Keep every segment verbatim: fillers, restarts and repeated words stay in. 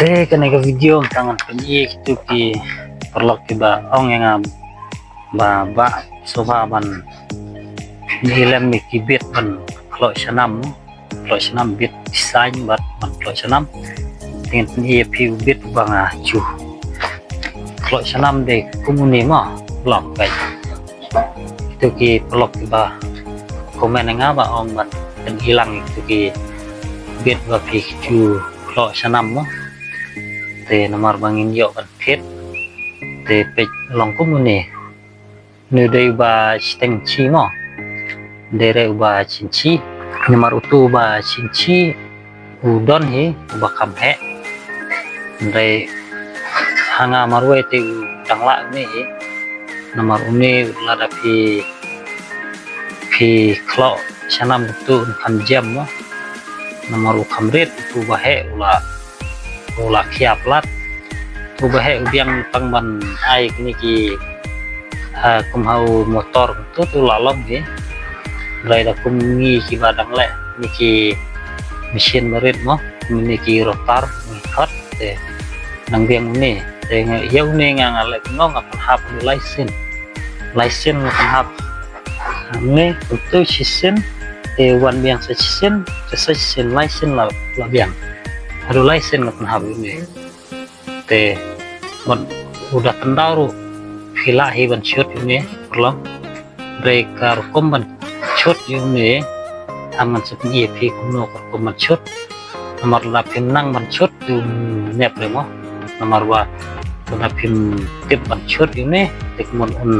Te kane ka video mynta ngan pyni ïa kito ki paralok kiba ong ïa nga ba, ba sngewbha ban ïalem ïa ki bit ban kloi sha nam, kloi sha nam bit design bad ban kloi sha nam. Te ngan pyni ïa phi u bit uba nga ju kloi sha nam dei kum une mo, long kai. Kito ki paralok kiba comment ïa nga ba ong ban pyni lang ïa kito ki bit ba phi ju kloi sha nam mo. Te namar ba ngin ïoh ban thied. Te peit long kum une. Une dei uba shiteng shi mo. Dei re uba shin shi. Namar utu uba shin shi u don hi uba kham heh. Hynrei ha nga marwei te u dang lah une hi. Namar une u lada phi, phi kloi sha nam utu un kham jem mo. Namar u kham rit utu uba heh u la, u la khia palat. Uba heh u biang tang ban ai kine ki, ha, kum ha u motor tu, tu la long hi. Hynrei da kum ngi kiba dang leh kine ki machine ba rit mo, kine ki rotor ngi khot te dang biang une. Te nga ïa une nga, nga leh kumno nga pynhap u license. License nga pynhap. Une utu shisien te wan biang sa shisien, sa shisien license la, la biang. Haduh license nga pynhap une. Te ban u da tyndaw ruh phi lah hi ban shoot ïa une paralok. Hynrei ka rukom ban shoot ïa une ngan sa pyni ïa phi kumno ka rukom ban shoot. Namar lada phim nang ban shoot te um nep re mo. Namar ba lada phim tip ban shoot ïa une te kumno un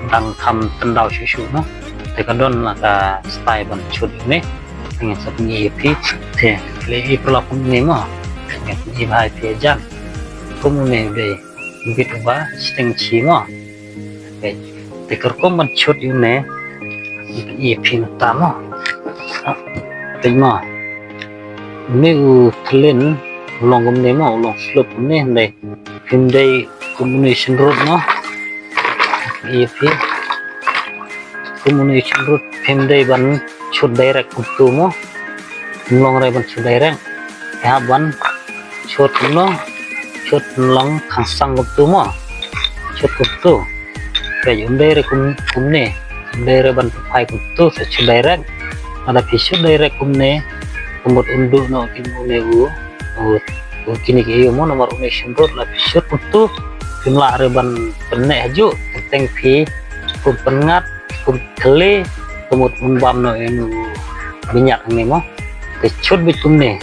dang kham tyndaw shuh shuh mo. Te ka don la ka style ban shoot ïa une. Ngan sa pyni ïa phi te phi la ïohi paralok kumne mo. Ngan pyni bha ïa phi hajan. Kumne dei bit uba shiteng shi mo. Te ka rukom ban shoot ïa une ngan pyni ïa phi mynta mo. Peit mo. Une u thylliej u long kumne mo, u long slope kumne, hynrei phim dei kumne shin rut mo. Ïa phi kumne shin rut phim dei ban shoot direct kumtu mo. Phim long re ban shoot direct. Te hap ban shoot kumno, shoot long khangsang kumtu mo. Shoot kumtu. Peit um dei re kum, kumne. Um dei re ban phai kumtu sa shoot direct. Lada phi shoot direct kumne, ka mut un duh noh kumne u, u, u kine ki ïa u mo namar une shin rut. Lada phi shoot kumtu phim lah re ban pynneh hajuh. Teng phi kum pynngat, kum thylliej, ka mut un bam noh ïa une u bniat hangne mo. Te shoot beit kumne.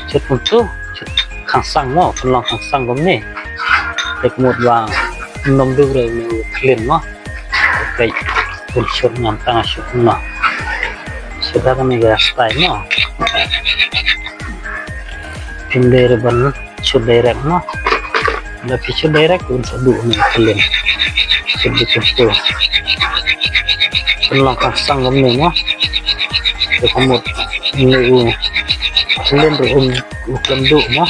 Shoot kumtu, shoot khangsang mo, pynlong khangsang kumne. Te ka mut ba ym nym duh re une u thylliej mo. Peit un shoot, ngan tang shoot kumno. Shoot da kane ka style mo. Phim dei re ban shoot direct mo. Lada phi shoot direct un sa duh une u thylliej. Shoot beit kumtu. Pynlong khangsang kumne mo. Te ka mut une u thylliej ruh um, u khlem duh mo.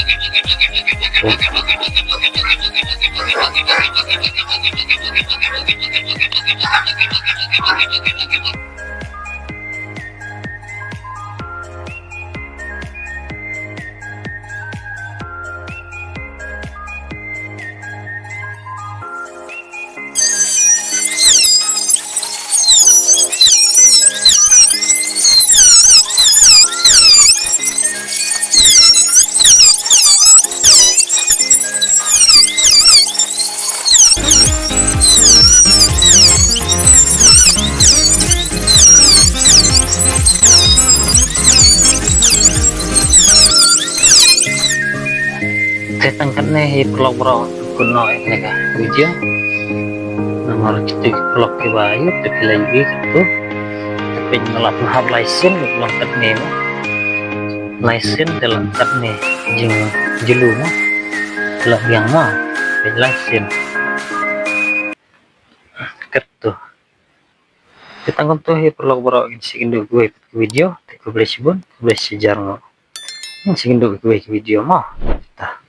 Te tang katne hi paralok baroh, kut noh ïa kane ka video. Namar kito ki paralok kiba ïoh te ki la ïohi katto. Te peit nga la pynhap license, long katne mo. License te long katne, jingjlu mo. Te la biang mo. Peit license. Katto. Te tang kumto hi paralok baroh, ngin sa ïakynduh kawei pat ka video. Te khublei shibun, khublei shihajar nguh. Ngin sa ïakynduh kawei ka video mo. Ta.